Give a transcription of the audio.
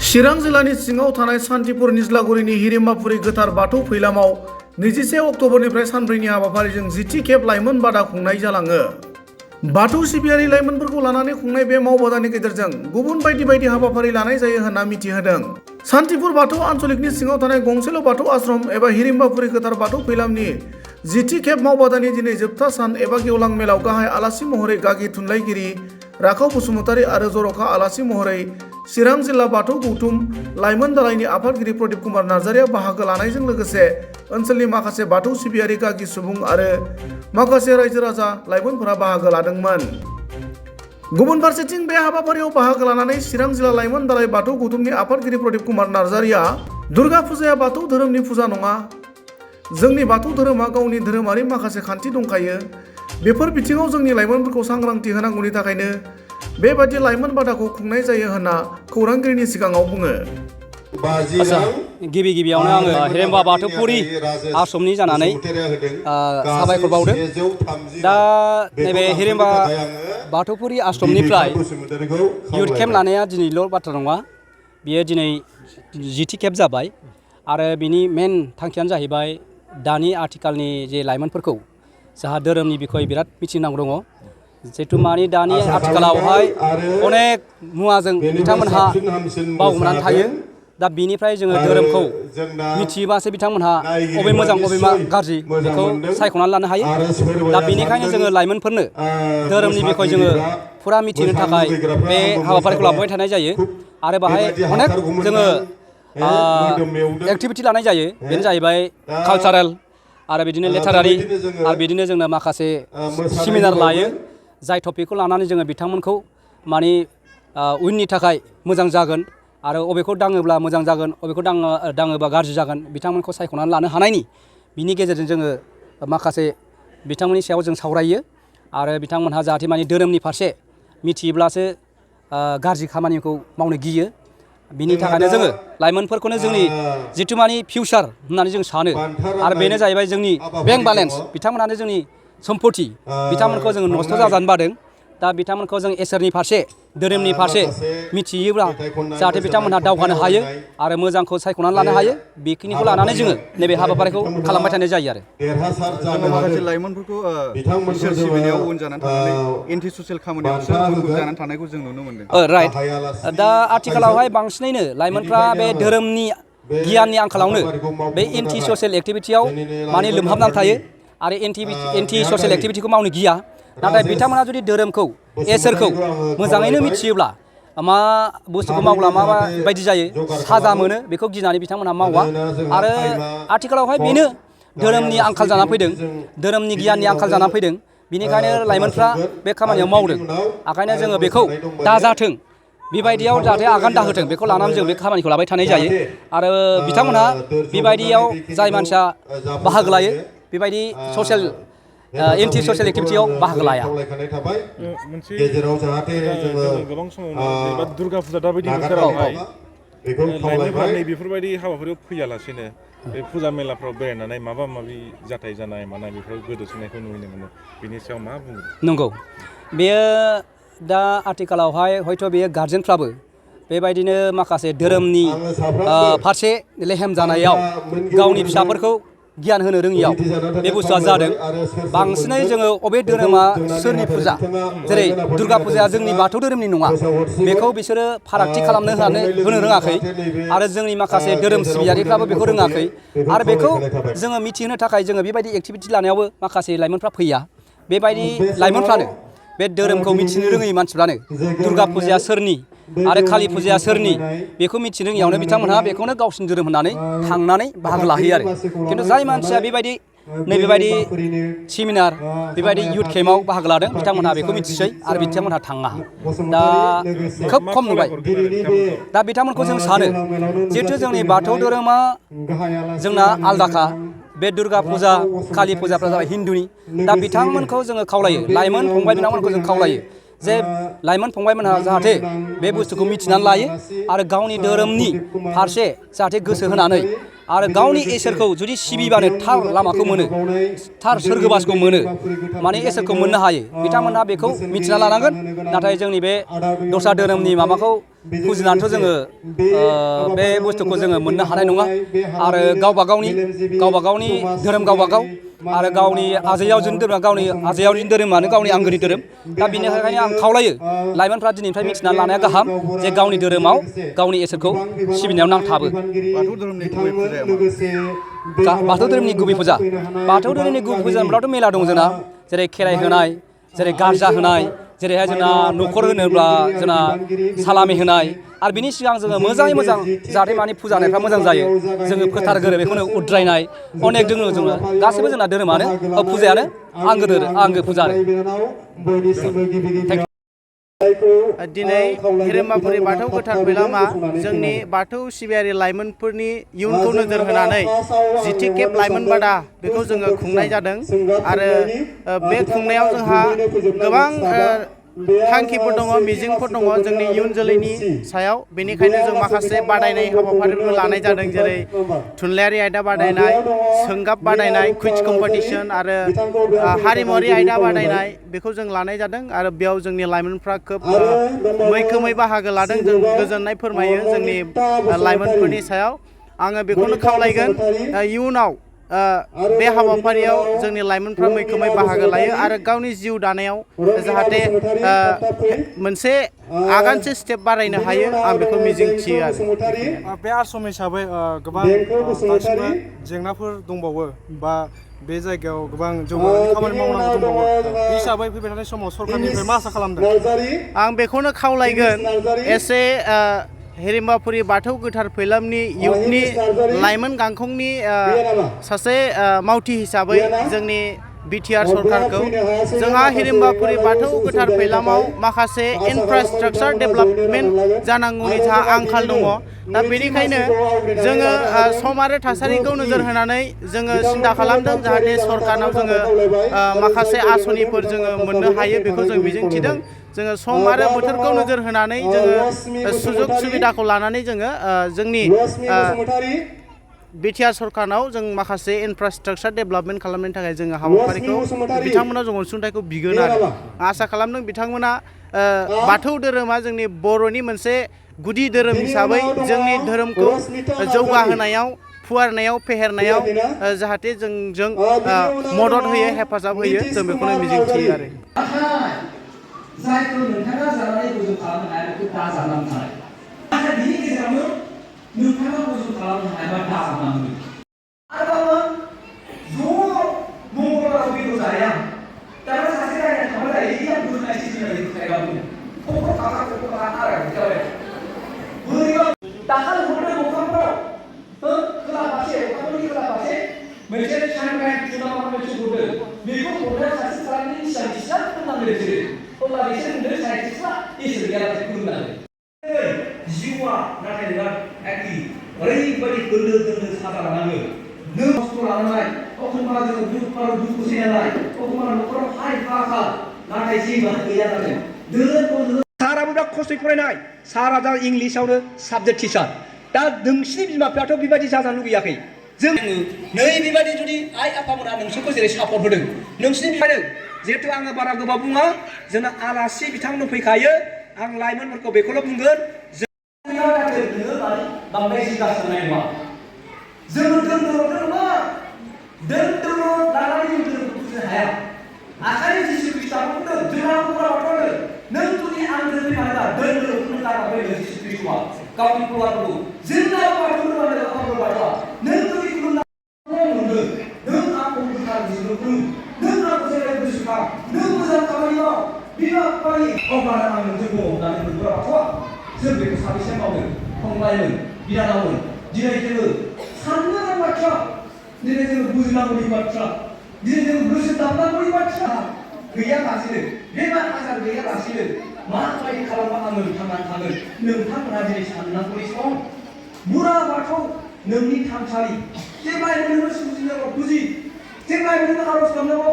चिरां जिल्लानि सिङाव थानाय सान्तिपुर निज्लागुरिनि हिरिम्बापुरि गोथार बाथौ फैलामाव 21 अक्ट'बरनिफ्राय सानब्रैनि हाबाफारिजों 10थि खेब लाइमोन बादा खुंनाय जालाङो। बाथौ सिबियारि लाइमोनफोरखौ लानानै खुंनाय बे मावबादानि गेजेरजों गुबुन बायदि हाबाफारि लानाय जायो होनना मिथिहोदों। सान्तिपुर बाथौ आन्चलिकनि सिङाव थानाय गंसेल' बाथौ आश्रम एबा हिरिम्बापुरि गोथार बाथौ फैलामनि 10थि खेब मावबादानि दिनै जोबथा सान एबा गेवलां मेलाव गाहाय आलासि महरै गागि थुनलाइगिरि राखाव बसुमतारी आरो जर'खा आलासि महरै चिरां जिल्ला बाथौ गौथुम लाइमोन दालाइनि आफादगिरि प्रदीप कुमार नार्जारिया बाहागो लानायजों लोगोसे ओनसोलनि माखासे बाथौ सिबियारि गागि सुबुं आरो माखासे रायजो राजा लाइमोनफोरा बाहागो लादोंमोन। गुबुन फारसेथिं बे हाबाफारियाव बाहागो लानानै चिरां जिल्ला लाइमोन दालाइ बाथौ गौथुमनि आफादगिरि प्रदीप कुमार नार्जारिया दुर्गा फुजाया बाथौ धोरोमनि फुजा नङा। जोंनि बाथौ धोरोमा गावनि धोरोमारि माखासे खान्थि दंखायो। बेफोर बिथिङाव जोंनि लाइमोनफोरखौ सांग्रांथि होनांगौनि थाखायनो बेबादि लाइमोन बादाखौ खुंनाय जायो होनना खौरांगिरिनि सिगाङाव बुङो। गिबियावनो आङो हिरिम्बा बाथौपुरि आश्रमनि जानानै साबायखर बावदों। दा नैबे हिरिम्बा बाथौपुरि आश्रमनिफ्राय इयुथ केम्प लानाया दिनैल' बाथ्रा नङा, बियो दिनै 10थि खेब जाबाय आरो बिनि मेन थांखियानो जाहैबाय दानि आथिखालनि जे लाइमोनफोरखौ जाहा धोरोमनि बिखय बिराद मिथिनांगौ दङ। जिहेतु मानि दानि आथिखालावहाय अनेक मुवाजों बिथांमोनहा बावगोमानानै थायो। दा बिनिफ्राय जोङो धोरोमखौ मिथियोबासो बिथांमोनहा अबे मोजां अबे मा गाज्रि बेखौ सायख'नानै लानो हायो। दा बेनिखायनो जोङो लाइमोनफोरनो धोरोमनि बिखय जोङो फुरा मिथिनो थाखाय बे हाबाफारिखौ लाबोबाय थानाय जायो आरो बाहाय अनेक जोङो एक्टिभिटि लानाय जायो। बेनो जाहैबाय कालचारेल आरो बिदिनो लेटारारि आरो बिदिनो जोंनो माखासे सेमिनार लायो, जाय टपिकखौ लानानै जोङो बिथांमोनखौ माने उननि थाखाय मोजां जागोन आरो अबेखौ दाङोब्ला मोजां जागोन, अबेखौ दाङोबा गाज्रि जागोन बिथांमोनखौ सायख'नानै लानो हानायनि बिनि गेजेरजों जोङो माखासे बिथांमोननि सायाव जों सावरायो आरो बिथांमोनहा जाहाथे माने धोरोमनि फारसे मिथियोब्लासो गाज्रि खामानिखौ मावनो गियो। बिनि थाखायनो जोङो लाइमोनफोरखौनो जोंनि जिथु मानि फिउचार होननानै जों सानो आरो बेनो जाहैबाय जोंनि बेंक बेलेन्स। बिथांमोनानो जोंनि सम्पति, बिथांमोनखौ जोङो नस्थ' जाजानो बादों। दा बिथांमोनखौ जों इसोरनि फारसे धोरोमनि फारसे मिथियोब्ला जाहाथे बिथांमोनहा दावगानो हायो आरो मोजांखौ सायख'नानै लानो हायो, बेखिनिखौ लानानै जोङो नैबे हाबाफारिखौ खालामबाय थानाय जायो आरो। माखासे लाइमोनफोरखौ इसोर सिबिनायाव उन जानानै थानानै एन्टि ससियेल खामानियावसो मुखुब जानानै थानायखौ जों नुनो मोनदों। राइट। दा आथिखालावहाय बांसिनैनो लाइमोनफ्रा बे धोरोमनि गियाननि आंखालावनो बे एन्टि ससियेल एक्टिभिटियाव माने लोमहाबनानै थायो आरो एन्टि ससियेल एक्टिभिटिखौ मावनो गिया। नाथाय बिथांमोना जुदि धोरोमखौ इसोरखौ मोजाङैनो मिथियोब्ला मा बुस्थुखौ मावब्ला मा बायदि जायो, साजा मोनो, बेखौ गिनानै बिथांमोनहा मावा। आरो आथिखालावहाय बेनो धोरोमनि आंखाल जानानै फैदों, धोरोमनि गियाननि आंखाल जानानै फैदों। बिनिखायनो लाइमोनफ्रा बे खामानियाव मावदों। ओंखायनो जोङो बेखौ दाजाथों, बेबायदियाव जाहाथे आगान दाहोथों, बेखौ लानानै जों बे खामानिखौ लाबाय थानाय जायो। आरो बिथांमोनहा बेबायदियाव जाय मानसिया बाहागो लायो बेबायदि ससियेल एन्टि ससियेल एक्टिभिटियाव बाहागो लाया। मोनसे जोङो गोबां समावनो जेनेबा दुर्गा फुजा दाबायदि बोथोरावहाय लाइमोनफ्रा बेफोरबायदि हाबाफारियाव फैयालासेनो बे फुजा मेलाफ्राव बेरायनानै माबा माबि जाथाय जानाय मानाय बेफोराव गोदोसोनायखौ नुनो मोनो। बेनि सायाव मा बुङो? नंगौ, बेयो दा आथिखालावहाय हयथ' बेयो गार्जेनफ्राबो बेबायदिनो माखासे धोरोमनि फारसे लेहेम जानायाव गावनि फिसाफोरखौ गियान होनो रोङियाव बे बुस्थुआ जादों। बांसिनै जोङो अबे धोरोमा सोरनि फुजा, जेरै दुर्गा फुजाया जोंनि बाथौ धोरोमनि नङा, बेखौ बिसोरो फारागथि खालामनो होनो रोङाखै आरो जोंनि माखासे धोरोम सिबियारिफ्राबो बेखौ रोङाखै। आरो बेखौ जोङो मिथिहोनो थाखाय जोङो बेबायदि एक्टिभिटि लानायावबो माखासे लाइमोनफ्रा फैया। बेबायदि लाइमोनफ्रानो, बे धोरोमखौ मिथिनो रोङै मानसिफ्रानो दुर्गा फुजाया सोरनि आरो कालि फुजाया सोरनि बेखौ मिथिनो रोङियावनो बिथांमोनहा बेखौनो गावसिनि धोरोम होननानै थांनानै बाहागो लाहैयो आरो। खिन्थु जाय मानसिया बेबायदि नैबेबायदि सेमिनार, बेबायदि इयुथ केम्पआव बाहागो लादों, बिथांमोनहा बेखौ मिथिसै आरो बिथांमोनहा थाङा। दा खोब खम नुबाय। दा बिथांमोनखौ जों सानो जिहेथु जोंनि बाथौ धोरोमा जोंना आलदाखा, बे दुर्गा फुजा कालि फुजाफ्रा जाबाय हिन्दुनि। दा बिथांमोनखौ जोङो खावलायो, लाइमोन फंबाय बिनानावमोनखौ जों खावलायो जे लाइमोन फंबायमोनहा जाहाथे बे बुस्थुखौ मिथिनानै लायो आरो गावनि धोरोमनि फारसे जाहाथे गोसो होनानै आरो गावनि इसोरखौ जुदि सिबिबानो थार लामाखौ मोनो, थार सोरगोबासखौ मोनो, माने इसोरखौ मोननो हायो, बिथांमोनहा बेखौ मिथिना लानांगोन। नाथाय जोंनि बे दस्रा धोरोमनि माबाखौ फुजिनानैथ' जोङो बे बुस्थुखौ जोङो मोननो हानाय नङा आरो गावबा गावनि धोरोम गावबा गाव आरो गावनि आजै आवजोनि धोरोमा गावनि आजै आवजोनि धोरोमानो गावनि आंगोनि धोरोम दा बेनिखायनो आं खावलायो लाइमोनफ्रा दिनैनिफ्राय मिथिनानै लानाया गाहाम जे गावनि धोरोमाव गावनि इसोरखौ सिबिनायाव नांथाबो। बाथौ धोरोमनि गुबै फुजाया मा? बाथौ धोरोमनि गुबै फुजा बाथौ धोरोमनि गुबै फुजा होनब्लाथ' मेला दं जोंना जेरै खेराइ होनाय जेरै गारजा होनाय जेरैहाय जोंना न'खर होनोब्ला जोंना सालामि होनाय आरो बिनि सिगां जोङो मोजाङै मोजां जाहाथे माने फुजा होनायफ्रा मोजां जायो जोङो फोथारगोरो बेखौनो उद्रायनाय अनेक दङ जोङो गासैबो जोंना धोरोमानो फुजायानो आंगो फुजा आरो। दिनै हिरिम्बाफुरि बाथौ गोथार फैलामा जोंनि बाथौ सिबियारि लाइमोनफोरनि इयुनखौ नोजोर होनानै जिथि खेब लाइमोन बादा बेखौ जोङो खुंनाय जादों आरो बे खुंनायाव जोंहा गोबां थांखिफोर दङ मिजिंफोर दङ जोंनि इयुन जोलैनि सायाव बेनिखायनो जों माखासे बादायनाय हाबाफारिफोर लानाय जादों जेरै थुनलाइयारि आयदा बादायनाय सोंगाब बादायनाय कुइज कम्पिटिसन आरो हारिमुवारि आयदा बादायनाय बेखौ जों लानाय जादों आरो बेयाव जोंनि लाइमोनफ्रा खोब मैखोमै बाहागो लादों जों गोजोननाय फोरमायो जोंनि लाइमोनफोरनि सायाव आङो बेखौनो खावलायगोन इयुनाव बे हाबाफारियाव जोंनि लाइमोनफ्रा मैखोमै बाहागो लायो आरो गावनि जिउ दानायाव जाहाथे मोनसे आगानसे स्टेप बारायनो हायो आं बेखौ मिजिंथियो आरो बे आश्रम हिसाबै गोबां दासिमबो जेंनाफोर दंबावो बा बे जायगायाव गोबां जौगानायनि खामानि मावनांगौ दंबावो बे हिसाबै फैबाय थानाय समाव सरकारनिफ्राय मा आसा खालामदों? आं बेखौनो खावलायगोन एसे हिरिम्बाफुरि बाथौ गोथार फैलामनि इयुथनि लाइमोन गांखंनि सासे मावथि हिसाबै जोंनि बिटिआर सरकारखौ जोंहा हिरिम्बाफुरि बाथौ गोथार फैलामाव माखासे इनफ्रास्ट्राक्चार डेभेलपमेन्ट जानांगौनि जोंहा आंखाल दङ दा बेनिखायनो जोङो सम आरो थासारिखौ नोजोर होनानै जोङो सिन्था खालामदों जाहाथे सरकारनाव जोङो माखासे आसनिफोर जोङो मोननो हायो बेखौ जों मिजिंथिदों जोङो सम आरो बोथोरखौ नोजोर होनानै जोङो सुजुग सुबिदाखौ लानानै जोङो जोंनि बिटिआर सरकारनाव जों माखासे इनफ्रास्ट्राक्चार डेभेलपमेन्ट खालामनायनि थाखाय जोङो हाबाफारिखौ बिथांमोना जों अनसुंथाइखौ बिगोन आरो आसा खालामदों बिथांमोना बाथौ धोरोमा जोंनि बर'नि मोनसे गुदि धोरोम हिसाबै जोंनि धोरोमखौ जौगाहोनायाव फुवारनायाव फेहेरनायाव जाहाथे जोंजों मदद होयो हेफाजाब होयो जों बेखौनो मिजिंथियो आरो जायखौ नोंथाङा जानानै गोजौ खालामनो हाया बेखौ दा जानानै थानाय नाथाय बिनि गेजेरावनो नोंथाङा गोजौ खालामनो हायाबा दा जानांगौ आरोबाव ज' मंगलबाराव बेदर जाया दाना सासे रायज्लायनो थांबा जायो आं गुरुनाय सिबिनाय थाइगाबो खबर थाखा आरो जाबाय बोरैबा दाखालि हरनाय मोखांफ्राव खोला फारसे अखाफोरनि खोला फारसे मोनसे सानराइज टुर्नामेन्ट मोनसे हरदों बेखौ हरनाया सासे सारानि साइन्टिस्टआ फोरमायनो बिसोरो अब्ला बिसोर होनदों साइन्टिस्टआ इसोर गैयालासे खुलुमनानै जिउआ नाथाय नोंहा एखि ओरैबायदि गोरलै गोरलै साजा लानांगौ नों खस्थ' लानांनाय एखनबा जोङो दुखु सैनांनाय एखनबा न'खराव हाय हाखा नाथाय जेबोआनो गैया जादों धोरोमखौ साराबो दा खस्थ'यै फरायनाय सारा दा इंलिसावनो साबजेक्ट टिचार दा नोंसिनि बिमा बिफायाथ' बेबायदि जाजानो लुगैयाखै जों नै बेबायदि जुदि आइ आफामोना नोंसोरखौ जेरै सापर्ट होदों नोंसिनि बिफानो जिहेतु आङो बारा गोबाव बुङा जोंना आलासि बिथांमोन फैखायो आं लाइमोनफोरखौ बेखौल' बुंगोन बांद्राय जिंगा साननाय नङा जोङो दोनदोल' नङा दोनदोल' लानानै जों धोरोमखौ बुजिनो हाया आखाइनि जिसु ख्रिस्ट'आबो बुंदों जोंहा बुंग्राबाथ'नो नों जुदि आं दोनफैफानोबा दोनदोल'खौनो लागाबोनो जिसु ख्रिस्ट'आ गावनि प्रभाबफोरखौ जोंना बाथौ धोरोमानो नों जुदि खुलुमना मोनदों नों आंखौ गोथार जिउखौ खुलुम नों आंखौ जेरै गोसोखां नों मोजां खामानि माव बिमा बिफानि अब्लानो आं नोंजों दङ होननानै मोनग्रा बाथौआ जों बेखौ साबेसे मावदों फंबायमोन बिनानावमोन दिनै जोङो साननो गोनां बाथ्रा दिनै जोङो बुजिनांगौनि बाथ्रा दिनै जोङो गोसो दाबनांगौनि बाथ्रा गैयालासेनो बेमार आजार गैयालासेनो माबायदि खालामबा आङो थांनानै थागोन नोंथांमोना दिनै साननांगौनि सम बुरा बाथौ नोंनि थानसालि जेब्लायबो नोङो बुजि जेब्लायबो नोङो आर'ज खालामनांगौ